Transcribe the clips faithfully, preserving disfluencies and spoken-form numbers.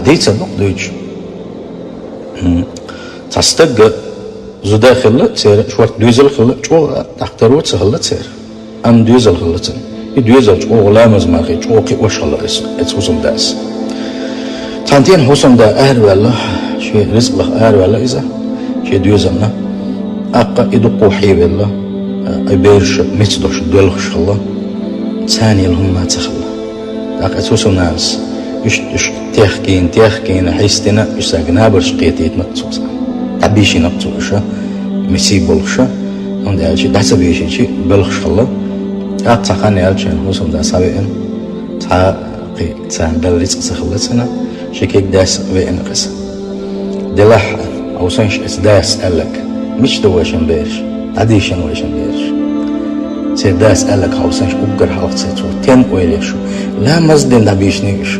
Дийца дукха дуьйцу. М. Цхьа стаг зуда хилла церан, шорта доьзал хилла, чӀогӀа тӀаккха таро ца хилла церан. Амма доьзал хилла церан. И доьзал чӀогӀа ламаз мара хи, чӀогӀа кхиош хилла иза, эцу хӀусамдас. Цхьана тӀена хӀусамда араваьлла, шен ризкъ лаха араваьлла иза, шен доьзална. ТӀаккха и дуккха хьевелла, и бераш меца долуш доьлхуш хилла, царна яла хӀумма ца хилла. ТӀаккха эцу хӀусамнанас уьш, уьш техкийна, техкийна, хьистина, уьш цаьрга набарш кхетийтина цо цхьа. ДӀабийшина цо уьш, меца болуш, хӀунда аьлча дӀа ца бийшича боьлхуш хилла. ТӀаккха цхьа хан яьлча хӀусамда схьавеана, цхьа кхин царна дала рицкъ ца хилла цӀена, ши кегий дас веана иза. Делахь, хьовсийша, эцу дас аьлларг, мича ду вайшин бераш, дӀадийшина вайшин бераш. Церан дас аьлларг хьовсийша, уггар хьалха церан цо тен ойла еш ю. Ламаз дина дӀабийшина уьш.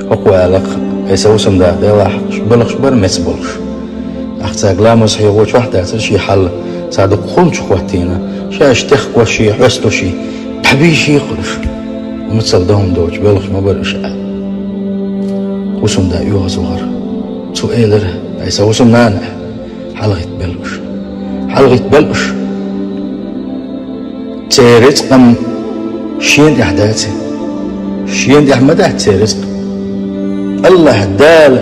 ХӀокхо аьлла-кх, айса хӀусамда делахь, боьлхуш бара меца болуш. ТӀаккха цаьрга ламаз хьехочохь дацара шен хьал, цхьа дукха хулчу хӀоттийна, ша уьш техкош, хьоьстуш, дӀабийший-кх уьш. Мацалла дан хӀума доцуш, боьлхуш ма бара уьш аьлла. ХӀусамда оьгӀазвахара. Цо элира: «Айса хӀусамнана, хьалагӀитта боьлху уьш. ХьалагӀитта боьлху уьш. Церан рицкъ-м шена тӀехь дац. Шена тӀехь ма дац церан рицкъ. АллахӀ Дала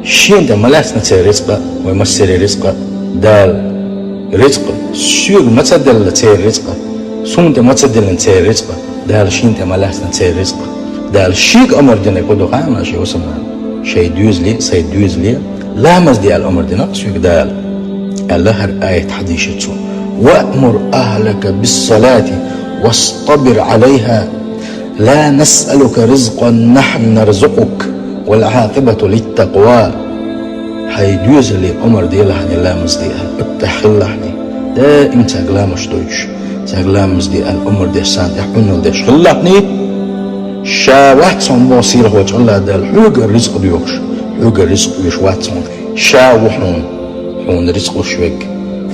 шена тӀе ма лаьцна церан рицкъ, вай массеран рицкъ. Дала рицкъ соьга ма ца делла церан рицкъ, суна тӀе ма ца диллина церан рицкъ. Дала шена тӀе ма лаьцна церан рицкъ. Дала шега амар динарг хӀун ду хаьий шен хӀусамнанна? Шайн доьзале, сайн доьзале ламаз де аьлла амар дина-кх соьга Дала», аьлла, хӀара аят хьадийшира цо: «وأمر أهلك بالصلاة واصطبر عليها لا نسألك رزقا نحن نرزقك والعاقبة للتقوى». Хьайн доьзале амар делахь ламаз де аьлла, оттахь хилалахь, даим цаьрга ламазаш дойтуш, цаьрга ламаз де аьлла амар деш, царна тӀехь Ӏуналла деш хилалахь. Ша вац хьуна, боху сийлахьчу АллахӀ Дала, хьоьгара рицкъ доьхуш, хьоьгара рицкъ оьшуш вац хьуна. Ша ву хьуна, хьуна рицкъ луш верг,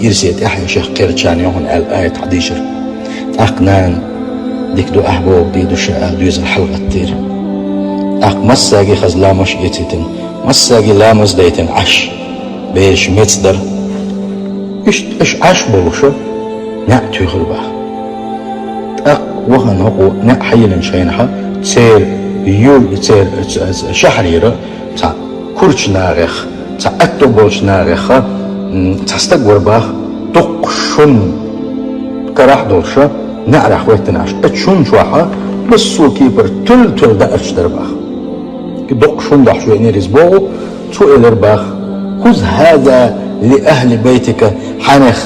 ирсе тӀаьхье шех кхерчарна ю хьуна аьлла аят хьадийшира. ТӀаккха нана: «Дика ду ахь бохург, дийр ду ша», аьлла, доьзал хьалагӀаттийра. ТӀаккха массаьрга хаза ламазаш эцийтина, массаьрга ламаз дайтина Ӏаш, бераш меца дара. Иштта уьш Ӏаш болуш, неӀ туьйхира боху. ТӀаккха вахана хӀокхо неӀ хьайиллинчу хенахь, церан юр-, церан, ц-, ц-, шахьарера цхьа курчу нахех, цхьа аьтто болчу нахех, м, цхьа стаг вара боху, дуккха шун карахь долуш, неӀарехь хӀоьттина Ӏаш. Оцу шун чохь массо а кепара туьлла-туьлла даарш дара боху. И дуккха шун дахьаш веанера иза боху, цо элира боху: «خذ هذا لأهل بيتك», хьенех,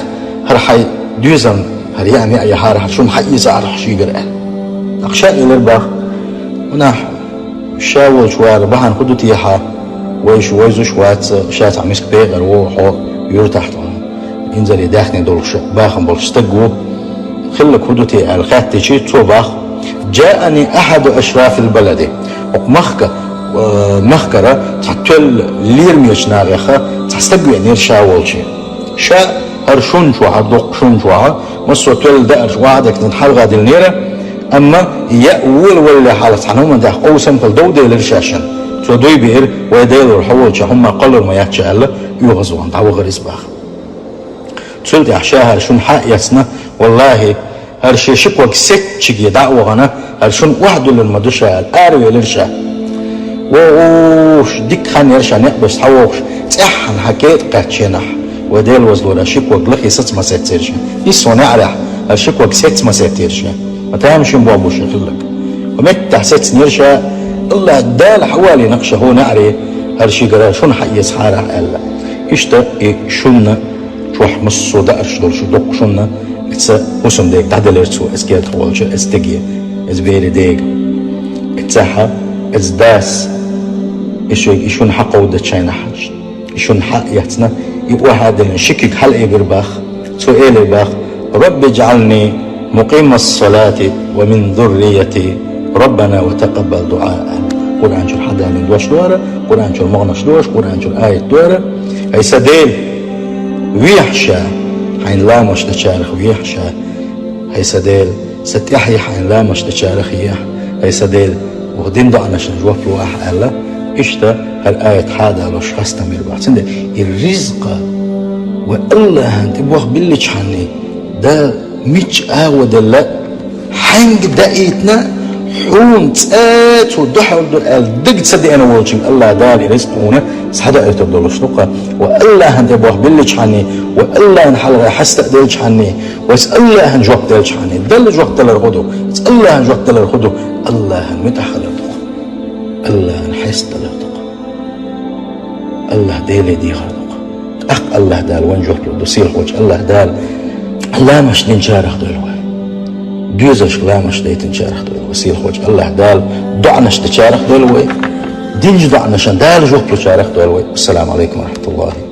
хӀара хьайн доьзална, хӀара яа неӀ яхьара, хӀара шун хьаэцахьара хьо шегара аьлла. ТӀаккха ша элира боху: «Мунахь, ша волчу вара бахьана хӀун ду техьа, вайша вевзаш вац, ша цхьа миска пекъар ву хьо юьртахь тхуна, инзаре даьхни долуш бахам болуш стаг ву, хилларг хӀун ду те?» аьлла хаьттича, цо боху: «جاءني أحد أشراف البلد». ХӀокху махка, э, махкара цхьа тоьлла лерамечу нахех цхьа стаг веанера ша волчу. Ша хӀара шун чохь, дуккха шун чохь, массо а тоьлла даарш охьадахийтина хьалха диллинера, амма яа волавалале хьалха цхьана хӀуманна тӀехь къовсам хилла дов делира шаьшшинна. Цо дуй биира, вай Делора хьо волчохь хӀумма кхоллалур ма яц ша аьлла, оьгӀазвахана дӀавахара иза боху. Цул тӀаьхьа ша хӀара шун хьаэцна, валлахӀи, хӀара шен ши ког сецначуьнга дӀа а вахана, хӀара шун охьадуьллур ма ду ша аьлла, аравелира ша. ВогӀуш, дика хан яра ша некъ беш схьавогӀуш, цӀеххьана хьан кетӀа кхаьчча хенахь, вай Дела вазлора, ши ког лахе саца ма сецира шен. Исс ван неӀарехь, хӀара ши ког сеца ма сецира шен. Ма тамашийна боху бу шен хилларг. Хьо меттахь сецнера ша, АллахӀ Дала хьавалийна-кх ша хӀокху неӀаре, хӀара шегара шун хьаэцахьара аьлла. Иштта и шунна чохь массо а даарш долуш дуккха шунна, иза хӀусамдега дӀаделира цо, иза кертахь волчу, иза стеге, иза берийн дега. Иза цхьа, иза дас, и шуьга и шуна хьакховдачу хенахь, и шуна хьаэцна, и охьадиллина ши куьг хьалаайбира боху. Цо элира боху: «رب اجعلني مقيم الصلاة ومن ذريتي ربنا وتقبل دعاء». Къуръан чуьра хьадалийна дош дора, Къуръан чуьра могӀанаш дора, Къуръан чуьра аят дора. Хьай сан Дела, вехьа ша, хьайна ламазаш дечарах вехьа ша. Хьай сан Дела, сан тӀаьхье хьайна ламазаш дечарах ехьа. Хьай сан Дела, ваха дина доӀанашна жоп лохьа аьлла. Иштта хӀара аят хьадалош хастам мир бац. Цундела и ризкъа ва Аллахьан тӀе бох билличхьанне, Дала мичча агӀо делла, хьанга даийтина, хьуна цӀа цо духьал ду аьлла дага ца деана волчунга Аллахь Дала и ризкъ хьуна схьадаийтар долуш ду-кха. Ва Аллахьан тӀе бох билличхьанне, ва Аллахьан хьалха хьаста а делчхьанне, ва аса Аллахьан жоп делчхьанне, Далла жоп далар хӀун ду? Аса Аллахьан жоп далар хӀун ду? Аллахьан муьтӀахь хилар ду-кха. Аллахьан хьеста далар ду-кха. Аллахь Деле дехар ду-кха. ТӀаккха Аллахь Дала вайн жоп лур ду, сийлахьчу Аллахь Дала ламазаш динчарах дойла вай. Доьзалшка ламазаш дайтинчарах дойла вай. Сийлахьчу Аллахь Дала доӀанаш дечарах дойла вай. Динчу доӀанашна Дала жоп лучарах дойла вай. Ассаламу алейкум ва рахматуллахи.